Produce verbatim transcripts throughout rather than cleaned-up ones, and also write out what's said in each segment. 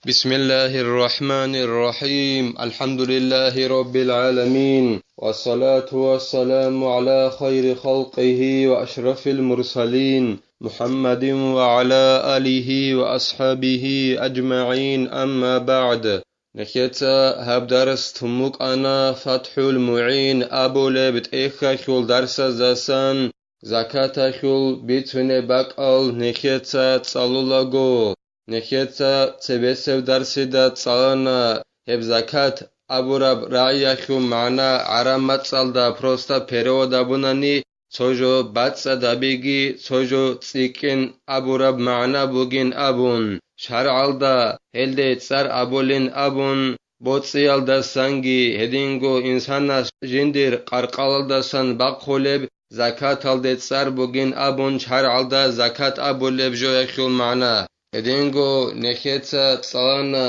بسم الله الرحمن الرحيم. الحمد لله رب العالمين. والصلاة والسلام على خير خلقه وأشرف المرسلين محمد وعلى آله وأصحابه أجمعين. أما بعد. Нехеца гьаб дарс тун букӀана ФатхӀул МугӀин абулеб тӀехьалъул дарсаздасан, закаталъул бицунеб бакӀал нехеца цӀалулаго. Нехеца цебесеб дарсида цӀалана гьеб закат абураб рагӀиялъул магӀна гӀараб мацӀалда просто перевод абунани, цо жо бацӀцӀадабиги, цо жо цӀикӀкӀин абураб магӀна бугин абун, шаргӀалда гьелде цӀар абулин абун, боцӀиялдасанги гьединго инсанас жиндир къаркъалалдасан бахъулеб закаталде цӀар бугин абун, шаргӀалда закат абулеб жоялъул магӀна. Гьединго нехеца цӀалана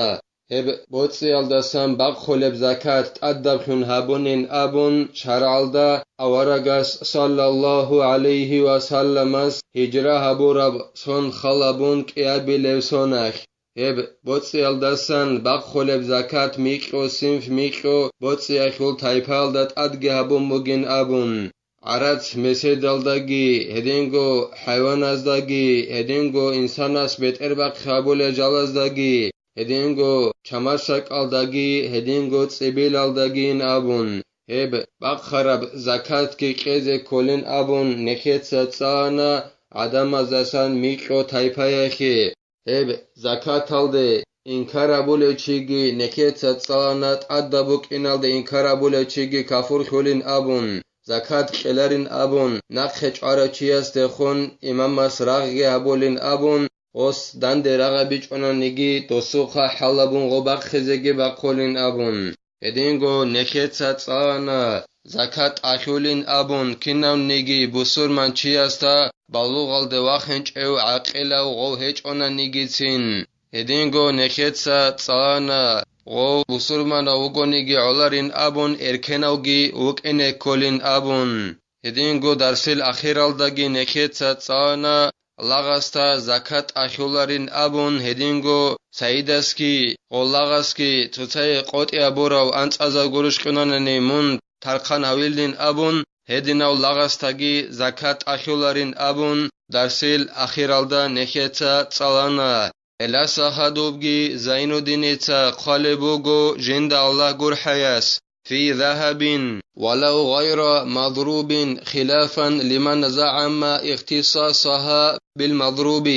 гьеб боцӀиялдасан бахъулеб закат тӀадаблъун гьабунин абун, шаргӀалда аварагас саллаллагьу гӀалайгьи ва салламас гьижра гьабураб сон халабун кӀиабилев соналъ. Гьеб боцӀиялдасан бахъулеб закат микьго синф, микьго боцӀиялъул тайпаялда тӀадги гьабун бугин абун, гӀарац меседалдаги, гьединго хӀайваназдаги, гьединго инсанас бетӀербахъи гьабулел жалаздаги, гьединго чамасакӀалдаги, гьединго цӀибилалдагин абун, гьеб бахъараб закатги кьезе кколин абун, нехеца цӀалана гӀадамаздасан микьго тайпаялъе. Гьеб закаталде инкар абулев чиги нехеца цӀалана, тӀадаб букӀиналде инкар абулев чиги кафурлъулин абун, закат кьеларин абун, нахъе чӀварав чиясдехун имамас рагъги гьабулин абун, гъос данде рагъабичӀонаниги, досухъа хӀалабун гъо бахъизеги бахъулин абун. Гьединго нехеца цӀалана, закат тӀалъулин абун, кинавниги бусурманчиясда балугъалде вахинчӀев гӀакъилав гъов гьечӀонанигицин. Гьединго нехеца цӀалана, гъов бусурманав вугониги гӀоларин абун, эркенавги вукӀине кколин абун. Гьединго дарсил ахиралдаги нехеца цӀалана, лагъасда закат тӀалъуларин абун, гьединго цайидасги гъоллагъасги цоцае къотӀи абурав анцӀазар гурищ кьунанани мун тархъан гьавилин абун, гьединав лагъасдаги закат тӀалъуларин абун, дарсил ахиралда нехеца цӀалана. Гьелдаса гьадубги Зайнуддиница хъвалеб буго жинда Аллагь гурхӀаяс: في ذهب ولو غير مضروب خلافا لمن زعم اختصاصها بالمضروب.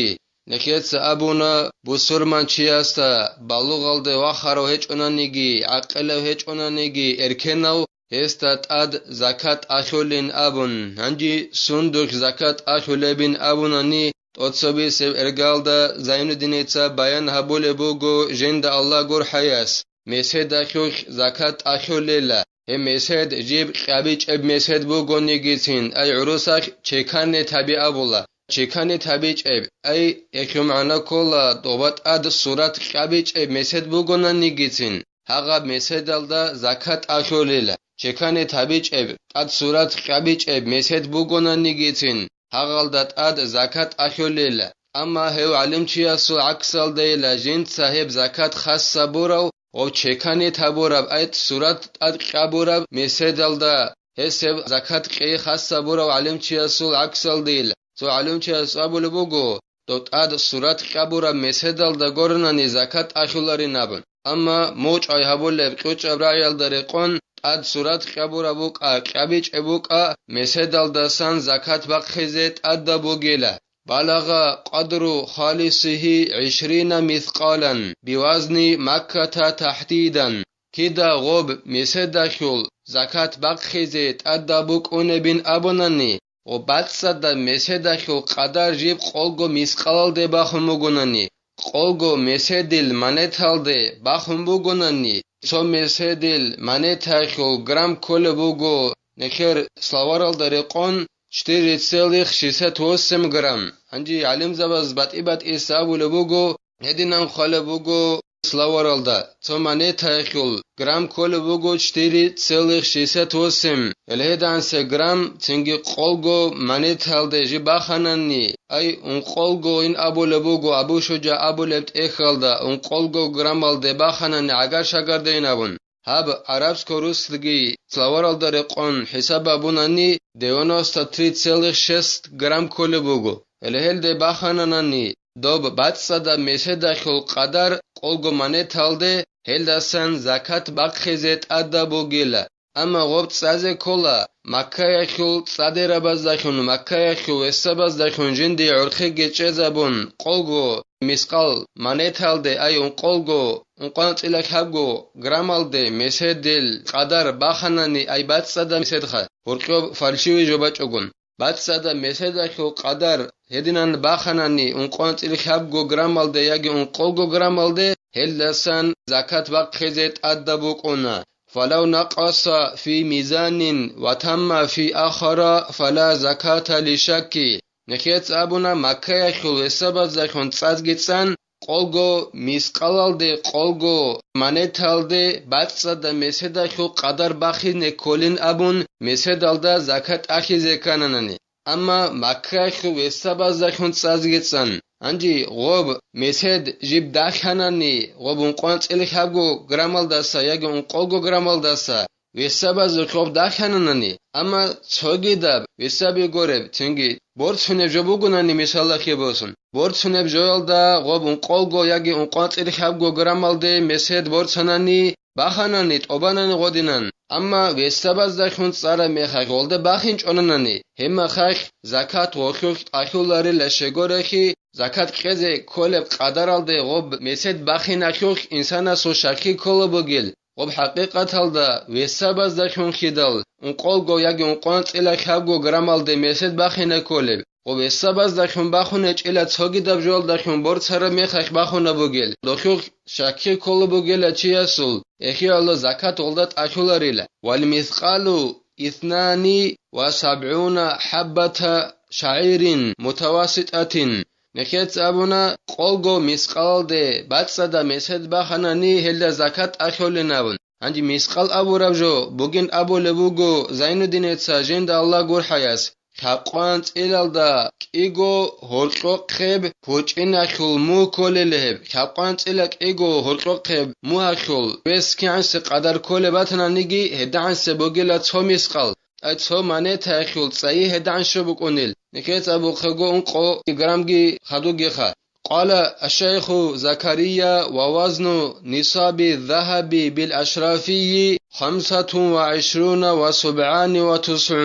Нехеца абуна, бусурманчиясда балугъалде вахарав гьечӀонаниги, гӀакъилав гьечӀонаниги, эркенав, гьесда тӀад закат тӀалъулин абун, гьанже сундулъ закат тӀалъулебин абунани, тӀоцебесеб иргаялда Зайнуддиница баян гьабулеб буго жинда Аллагь гурхӀаяс. Меседалъулъ закат тӀалъулела. Гьеб месед жиб кьабичӀеб месед бугонигицин, ай гӀурусалъ чеканет гьаби абула. Чеканет гьабичӀеб, ай, гьелъул магӀна ккола, доба тӀад сурат кьабичӀеб месед бугонанигицин, гьагъаб меседалда закат тӀалъулела. Чеканет гьабичӀеб, тӀад сурат кьабичӀеб месед бугонанигицин, гьагъалда тӀад закат тӀалъулела. Амма гьев гӀалимчиясул гӀаксалдайила, жинца гьеб закат хас гьабурав ва чеканет гьабураб, ай, сурат тӀад кьабураб меседалда, гьес гьеб закат кьей хас гьабурав гӀалимчиясул гӀаксалдайила. Цо гӀалимчияс абулеб буго, дов тӀад сурат кьабураб меседалда гуронани закат тӀалъуларин абун. Амма мочӀай гьабулеб кьучӀаб рагӀиялда рекъон, тӀад сурат кьабураб букӀа, кьабичӀеб букӀа, меседалдасан закат бахъизе тӀадаб бугила. بلغ قدر خالصه عشرين مثقالا بوزن مكة تحديدا. Кида гъоб меседалъул закат бахъизе тӀадаб букӀунебин абунани, ва бацӀцӀадаб меседалъул къадар жиб къолго мискъалалде бахун бугонани, къолго меседил монеталде бахун бугонани, цо меседил монеталъул грамм кколеб буго, нехер словаралда рекъон, четыре целых шестьдесят восемь грамм. Гьанже гӀалимзабаз батӀи-батӀияс абулеб буго, гьединан хъвалеб буго, Словаралда цо монетаялъул грамм кколеб буго четыре целых шестьдесят восемь, гьелгьедансе грамм цинги къолго монетаялде жиб баханани, ай, ункъолгойин абулеб буго, Абу Шужа абулеб тӀехьалда ункъолго граммалде баханани гӀагар-шагардайин абун. Гьаб арабско-русский словаралда рекъон хӀисаб гьабунани, девяносто три целых шесть грамм кколеб буго. Гьелгьелде бахананани, доб бацӀцӀадаб меседалъул къадар къолго монеталде, гьелдасан закат бахъизе тӀадаб бугила. Амма гъоб цӀазе ккола Маккаялъул цӀадирабаздалъун, Маккаялъул весабаздалъун жинди гӀурхъиги чӀезабун, къолго мискъал монеталде, ай, ункъолго, ункъоанцӀила лъабго граммалде меседил къадар баханани, ай, бацӀцӀадаб меседха, гьоркьоб фальшивый жо бачӀогун. БацӀцӀадаб меседалъул къадар гьединан баханани, ункъоанцӀила лъабго граммалде яги ункъолго граммалде, гьелдасан закат бахъизе тӀадаб букӀуна. «Фалав накъаса фи мизанин ва тамма фи ахара, фала заката лишакки». Нехец абуна, Маккаялъул весабаздалъун цӀазги цӀан, къолго мискъалалде, къолго монеталде бацӀцӀадаб меседалъул къадар бахине кколин абун, меседалда закат тӀалъизе ккананани. Амма Маккаялъул весабаздалъун цӀазги цӀан, гьанже гъоб месед жиб даханани, гъоб ункъоанцӀила лъабго граммалдаса яги ункъолго граммалдаса весабазухъ гъоб дахананани, амма цогидаб весаби гореб, цинги борцунеб жо бугунани, мисалалъе босун, борцунеб жоялда гъоб ункъолго яги ункъоанцӀила лъабго граммалде месед борцанани, баханани, тӀобанани гъодинан, амма весабаздалъун цӀараб мехалъ гъолда бахинчӀонанани, гьеб мехалъ закат гъолъулъ тӀалъуларила щегорехи, закат кьезе кколеб къадаралде гъоб месед бахиналъулъ инсанасул щакки ккола бугел, гъоб хӀакъикъаталда весабаздалъун хьидал, ункъолго яги ункъоанцӀила лъабго граммалде месед бахине кколеб. Гъоб весабаздалъун бахун гьечӀила, цогидаб жоялдалъун борцараб мехалъ бахунаб бугел, дохъухъ щакки ккола бугела чиясул, эхиялда закат гъолда тӀалъуларила. «Валмискъалу иснани ва сабгӀуна хӀаббата шагӀирин мутаваситӀатин». Нехец абуна, къолго мискъалалде бацӀцӀадаб месед баханани, гьелда закат тӀалъулин абун. Гьанже мискъал абураб жо бугин абулеб буго Зайнуддинеца, жинда Аллагь гурхӀаяс, лъабкъоанцӀилалда кӀиго гьоркьохъеб пучӀиналъул мугь кколел гьеб, лъабкъоанцӀила кӀиго гьоркьохъеб мугьалъул вес кигӀансе къадар кколеб батананиги, гьедагӀансе бугила цо мискъал, ай, цо монетаялъул цӀайи гьедагӀан щиб букӀунел, нехец абухъего ункъо граммги хадугеха. قال الشيخ زكريا: ووزن نصاب الذهب بالأشرافي خمسة وعشرون وسبعان وتسع.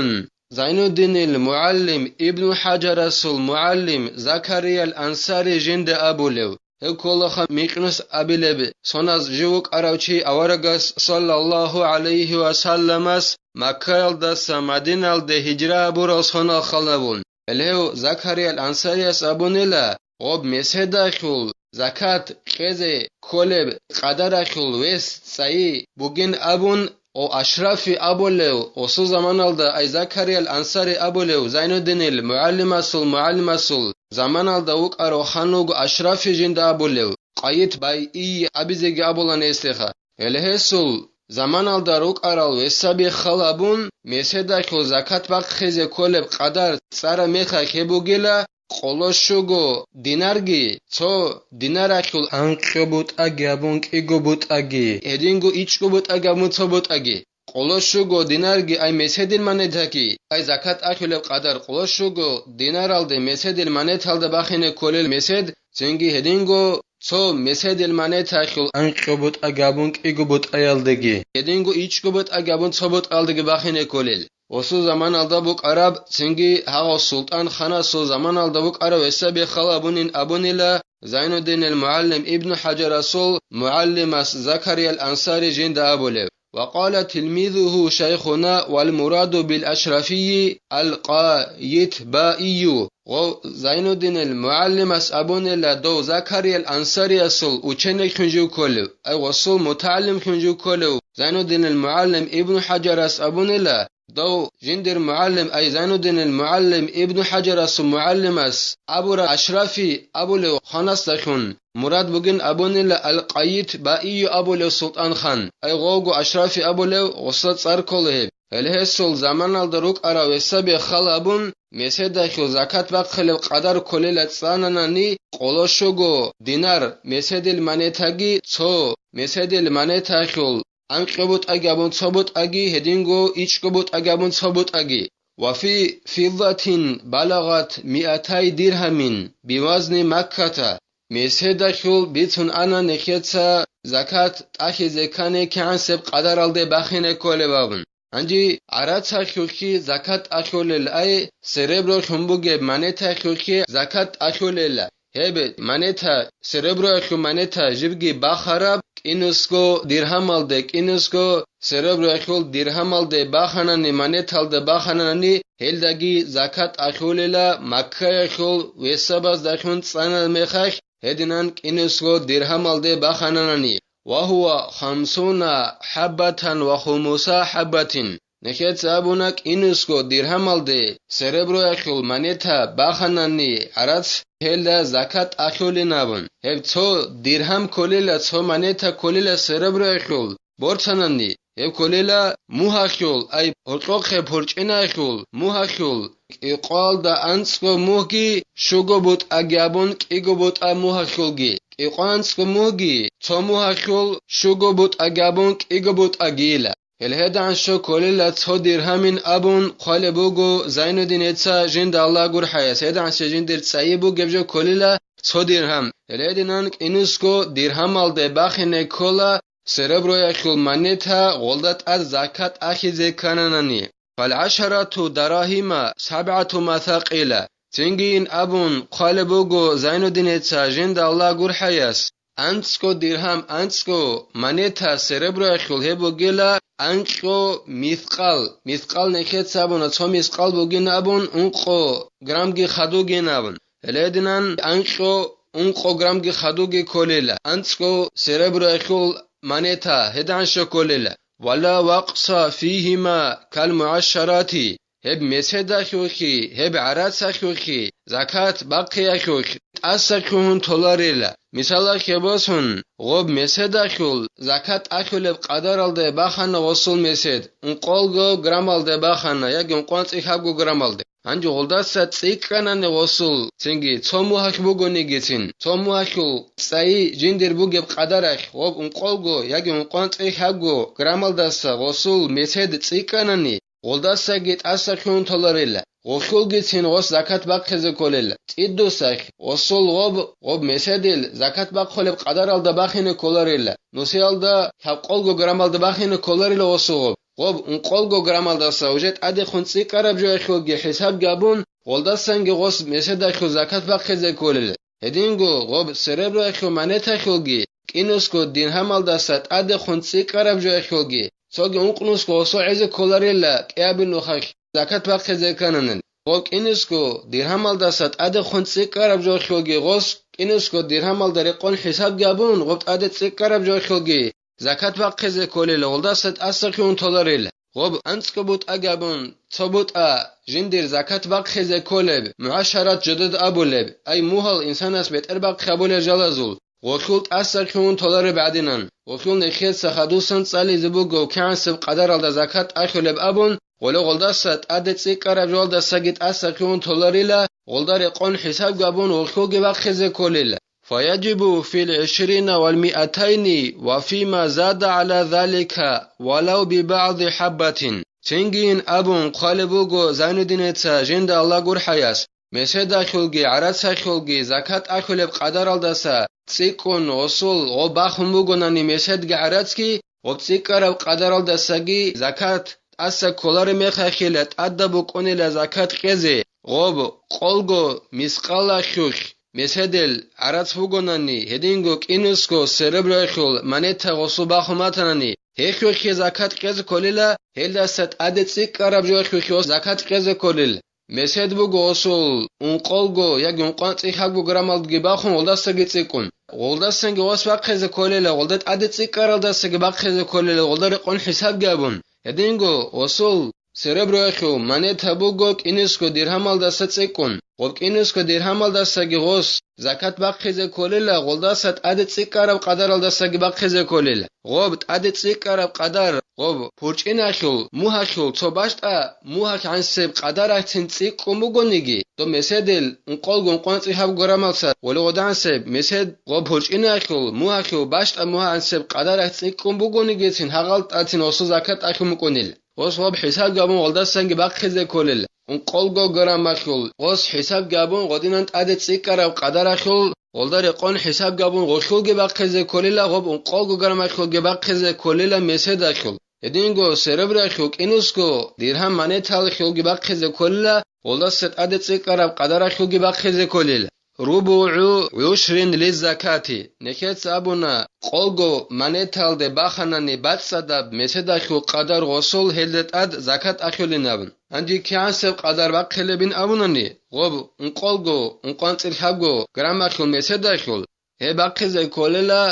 Зайнуддинил мугӀаллим Ибну ХӀажарасул мугӀаллим Закариял Ансари жинда абулев, гьев кколаха микьнус абилеб, соназ жив вукӀарав чи аварагас, саллаллагьу гӀалайгьи ва салламас, Маккаялдаса Мадиналде гьижра гьабурал сонал халавун. Гьелев Закариял Ансарияс абунила, гъоб меседалъул закат кьезе кколеб къадаралъул вес цӀайи бугин абун, о Ашрафи абулев, осул заманалда ай Закариял Ансари абулев Зайнуддинил мугӀаллимасул мугӀаллимасул заманалда вукӀарав хан вуго Ашрафи жинда абулев, къайит байи абизеги абулан гьесдеха. Гьеле гьесул заманалда рукӀарал весаби халабун, меседалъул закат бахъизе кколеб къадар цӀара мехалъ гьеб бугила, къоло щуго динарги, цо динаралъул анкьго бутӀаги абун кӀиго бутӀаги, гьединго ичӀго бутӀаги абун цо бутӀаги. Къоло щуго динарги, ай меседил монетаги, ай закат ахӀулеб къадар къоло щуго динаралде меседил монеталда бахине кколел месед, цинги гьединго цо меседил монеталъул анкьго бутӀа габун кӀиго бутӀаялдеги, гьединго ичӀго бутӀа габун цо бутӀаялдеги бахине кколел. Осул заманалда букӀараб, цинги гьагъав султӀан ханасул заманалда букӀарав гьесаби халабунин абунила Зайнуддинил мугӀаллим Ибну ХӀажарасул мугӀаллимас Закариял Ансари жинда абулев. وقال تلميذه شيخنا والمراد بالأشرفي القايتبائي. Гъов Зайнуддинил мугӀаллимас абунила дов Закариял Ансариясул ученикхун жив кколев, ай гъосул мутагӀалимхун жив кколев Зайнуддинил мугӀаллим Ибну ХӀажарас абунила, дов жиндир мугӀалим, ай Зайнуддинил мугӀалим Ибну ХӀажарасул мугӀалимас абураб Ашрафи абулев ханасдалъун мурад бугин абунила Ал-Къайит Баию абулев султӀан-хан, ай гъовго Ашрафи абулев гъосда цӀар ккола гьеб. Гьел гьесул заманалда рукӀарав гьесабе хал абун, меседалъул закат бахъилеб къадар кколела цӀананани, къоло щуго динар меседил монетаги, цо меседил монеталъул анкьго бутӀаги абун цо бутӀаги, гьединго ичӀго бутӀаги абун цо бутӀаги. Ва фи фиддатин балагъат миатай диргьамин бивазни Макката, меседалъул бицун ана нехеца закат тӀахьизе ккани кигӀансеб къадаралде бахине кколеб абун. Гьанже гӀарацалъулъги закат тӀахьулел, ай серебролъун бугеб монеталъулъги закат тӀахьулел. Гьеб монета, сереброялъул монета жибги бахараб, кӀинусго диргьамалде, кӀинусго сереброялъул диргьамалде баханани, монеталда баханани, гьелдаги закат тӀахьулела, Маккаялъул весабаздалъун цӀанал мехалъ гьединан кӀинусго диргьамалде бахананани. Ва гьува хамсуна хӀаббатан ва хумуса хӀаббатин. Нехеца абуна кӀинусго диргьамалде сереброялъул монета баханани гӀарац, гьелда закат тӀахьулин абун. Гьеб цо диргьам кколела, цо монета кколела сереброялъул борцанани, гьеб кколела мугьалъул, ай гьоркьохъеб гьоркьиналъул мугьалъул, кӀикъоялда анцӀго мугьги щуго бутӀаги абун кӀиго бутӀа мугьалъулги, кӀикъоялда анцӀго мугьги цо мугьалъул щуго бутӀаги абун кӀиго бутӀагийила. Гьел гьедигӀан що кколела цо диргьамин абун хъвалеб буго Зайнуддинеца жинда Аллагь гурхӀаяс, гьедигӀанщи жиндир цӀайи бугеб жо кколела цо диргьам. Гьел гьединан кӀинусго диргьамалде бахине ккола сереброялъул монета гъолда тӀад закат тӀахьизе ккананани. ФалгӀашарату дарагьима сабгӀату масакъила. Цинги ин абун хъвалеб буго Зайнуддинеца жинда Аллагь гурхӀаяс, анцӀго диргьам, анцӀго монета сереброялъул гьеб бугела анкьго мискъал. Мискъал нехеца абуна, цо мискъал бугин абун, ункъо грамги хадугин абун. Гьелединан анкьго ункъо грамги хадуги кколела, анцӀго сереброялъул монета гьедигӀан що кколела. Вала вакъса фигьима кал мугӀашарати. Гьеб меседалъулъги, гьеб гӀарацалъулъги, закат бахъиялъулъ тӀаса лъугьун толарила. Мисалалъе босун, гъоб меседалъул закат тӀахьулеб къадаралде бахана гъосул месед, ункъолго граммалде бахана яги ункъоанцӀи хабго граммалде. Гьанже гъолдаса цӀикӀкӀанани гъосул, цинги цо мугьалъ бугонигицин, цо мугьалъул цӀайи жиндир бугеб къадаралъ гъоб ункъолго яги ункъоанцӀи хабго граммалдаса гъосул месед цӀикӀкӀанани, гъолдасаги тӀаса лъугьун толарила, гъолъулгицин гъос закат бахъизе кколела. ЦӀидусалъ гъосул гъоб, гъоб меседил закат бахъулеб къадаралда бахине кколарила, нусиялда лъабкъолго граммалда бахине кколарила гъосул гъоб. Гъоб ункъолго граммалдаса уже тӀадехун цӀикӀкӀараб жоялъулги хӀисабги абун, гъолдасанги гъос меседалъул закат бахъизе кколела. Гьединго гъоб сереброялъул монеталъулги, кӀинусго диргьамалдаса тӀадехун цӀикӀкӀараб жоялъулги, цоги ункънусго гъосул гӀезе кколарила кӀиабил нухалъ закат бахъизе ккананани. Гъоб кӀинусго диргьамалдаса тӀадехун цӀикӀкӀараб жоялъулги гъос кӀинусго диргьамалда рекъон хӀисабги абун, гъоб тӀаде цӀикӀкӀараб жоялъулги закат бахъизе кколела, гъолдаса тӀаса лъугьун толарила. Гъоб анцӀго бутӀа габун, цо бутӀа жиндир закат бахъизе кколеб, мугӀашарат жодед абулеб, ай мугьал инсанас бетӀер бахъи абулел жалазул, гъолъул тӀаса лъугьун толареб гӀадинан, гъолъул нехеца хадусан цӀализе буго кигӀансеб къадаралда закат тӀахьулеб абун, гъоле гъолдаса тӀаде цӀикӀкӀараб жоялдасаги тӀаса лъугьун толарила, гъолда рекъон хӀисаб габун гъолъулги бахъизе кколел. فيجب في العشرين والمائتين وفيما زاد على ذلك ولو ببعض حبة. Цинги ин абун хъвалеб буго Зайнуддинеца жинда Аллагь гурхӀаяс, меседалъулги гӀарацалъулги закат ахӀулеб къадаралдаса цӀикӀкӀун гъосул гъоб бахун бугонани меседги гӀарацги, гъоб цӀикӀкӀараб къадаралдасаги закат тӀаса кколареб мехалъила тӀадаб букӀунила закат кьезе, гъоб къолго мискъалалъулъ меседил гӀарац бугонани, гьединго кӀинусго сереброялъул монета гъосул бахун батанани, гьелъулъе закат кьезе кколила, гьелдаса тӀаде цӀикӀкӀараб жоялъулъе закат кьезе кколел. Месед буго гъосул ункъолго яги ункъоанцӀи хабго граммалдги бахун, гъолдасаги цӀикӀкӀун. Гъолдасанги гъос бахъизе кколела, гъолда тӀаде цӀикӀкӀаралдасаги бахъизе кколела, гъолда рекъон хӀисабги абун. Гьединго гъосул сереброялъул монета буго кӀинусго диргьамалдаса цӀикӀкӀун. Гъоб кӀинусго диргьамалдасаги гъос закат бахъизе кколила, гъолдаса тӀаде цӀикӀкӀараб къадаралдасаги бахъизе кколила. Гъоб тӀаде цӀикӀкӀараб къадар, гъоб пурчӀиналъул, мугьалъул цо бащтӀа мугьалъ гӀансеб къадаралъцин цӀикӀкӀун бугониги, доб меседил ункъолго ункъванцӀи гьаб граммалъа гъоле гъодагӀансеб месед гъоб пурчӀиналъул, мугьалъул бащтӀа мугьалъ гӀансеб къадаралъ цӀикӀкӀун бугонигицин гьагъал тӀацин гъосул закат ахӀун букӀунил. Гъос гъоб хӀисаб габун гъолдасанги бахъизе кколел, ункъолго граммалъул, гъос хӀисаб габун гъодинан тӀаде цӀикӀкӀараб къадаралъул, гъолда рекъон хӀисаб габун гъолъулги бахъизе кколила, гъоб ункъолго граммалъулги бахъизе кколила меседалъул. Гьединго серебралъул кӀинусго диргьам монеталъулги бахъизе кколила, гъолдаса тӀаде цӀикӀкӀараб къадаралъулги бахъизе кколила. РубугӀу гӀушрин лиззакати, нехеца абуна, къолго монеталде баханани бацӀцӀадаб меседалъул къадар гъосул гьелда тӀад закат ахӀулин абун. Гьанже кигӀансеб къадар бахъилебин абунани, гъоб ункъолго, ункъванцӀил лъабго граммалъул меседалъул, гьеб бахъизе кколела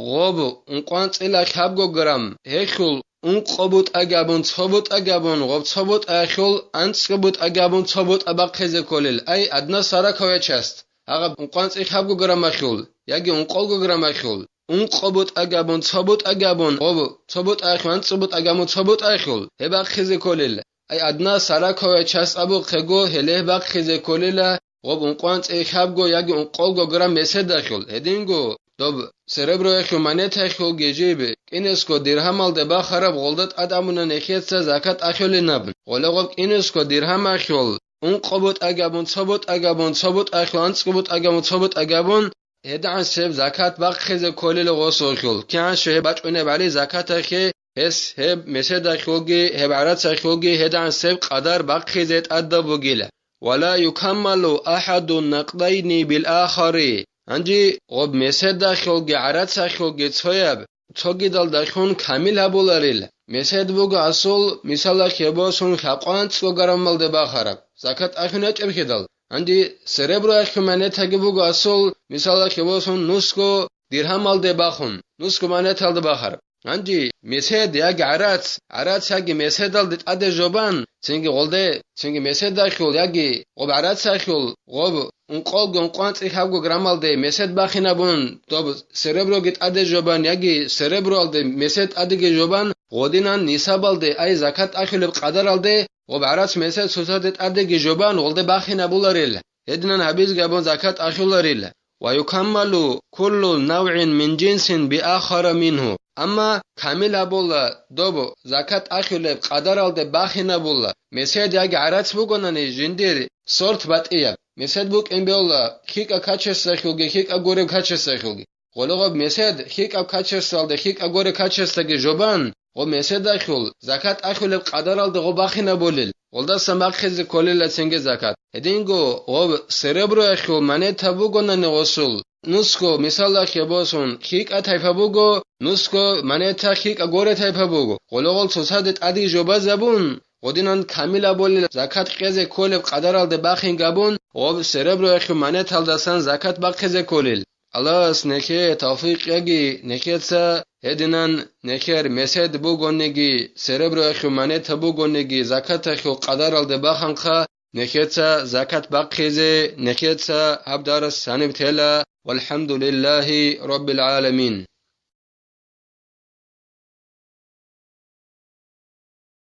гъоб ункъванцӀила лъабго грамм, гьелъул ункъо бутӀа габун цо бутӀа габун, гъоб цо бутӀаялъул анцӀго бутӀа габун цо бутӀа бахъизе кколел, ай, одна сороковая часть. Гьагъаб ункъванцӀи лъабго граммалъул яги ункъолго граммалъул, ункъо бутӀа габун цо бутӀа габун, гъоб цо бутӀаялъул анцӀго бутӀа габун цо бутӀаялъул, гьеб бахъизе кколел. Ай, одна сороковая часть абухъего, гьеле бахъизе кколела гъоб ункъванцӀи лъабго яги ункъолго грамм меседалъул. Гьединго доб сереброялъул монеталъулги жиб кӀинусго диргьамалде бахараб гъолда тӀад абуна нехеца закат ахӀулин абун. Гъоле гъоб кӀинусго диргьамалъул ункъо бутӀа габун цо бутӀа габун, цо бутӀаялъул анцӀго бутӀа габун цо бутӀа габун, гьедагӀансеб закат бахъизе кколел гъосулъул, кигӀан щвей гьеб бачӀунебали закаталъе, гьес гьеб меседалъулги гьеб гӀарацалъулги гьедагӀансеб къадар бахъизе тӀадаб бугила. Ва ла юкаммалу ахӀаду накъдайни бил ахари. Гьанже гъоб меседалъулги гӀарацалъулги цояб цогидалдалъун камил гьабуларил. Месед буго асул, мисалалъе босун, лъабкъванцӀго граммалде бахараб, закат ахӀун гьечӀеб хьедал. Гьанже сереброялъул монетаги буго асул, мисалалъе босун, нусго диргьамалде бахун, нусго монеталде бахараб. Гьанже месед яги гӀарац, гӀарац яги меседалде тӀаде жобан, цинги гъолде, цинги меседалъул яги гъоб гӀарацалъул, гъоб ункъолго ункъванцӀи лъабго граммалде месед бахинабун, доб сереброги тӀаде жобан яги сереброялде месед тӀадеги жобан, гъодинан нисабалде, ай, закат ахӀулеб къадаралде, гъоб гӀарац месед цоцаде тӀадеги жобан гъолде бахинабуларел, гьединан гьабизги абун закат ахӀуларел. Ва юкаммалу куллу навгӀин мин жинсин биахара мингьу. Амма камил гьабула доб закат ахӀулеб къадаралде бахинабула, месед яги гӀарац бугонани жиндир сорт батӀияб. Месед букӀин бегьула хьикӀаб качествоялъулги хьикӀаб гуреб качествоялъулги. Гъоле гъоб месед хьикӀаб качествоялде хьикӀаб гуреб качествоги жобан, гъоб меседалъул закат ахӀулеб къадаралде гъоб бахинабулел, гъолдасан бахъизе кколила цинги закат. Гьединго гъоб сереброялъул монета бугонани гъосул, нусго, мисалалъе босун, хьикӀа тайпа буго, нусго монета хьикӀа горе тайпа буго. Гъоле гъол цоцаде тӀаде жобазабун, гъодинан камил гьабулел закат кьезе кколеб къадаралде бахин габун, гъоб сереброялъул монеталдасан закат бахъизе кколел. Аллагьас нехее тавфикъ яги, нехеца гьединан нехер месед бугониги, сереброялъул монета бугониги, закаталъул къадаралде баханха, нехеца закат бахъизе, нехеца гьаб дарас гьаниб тела. Валхамдулиллахи Раббил гӀаламин.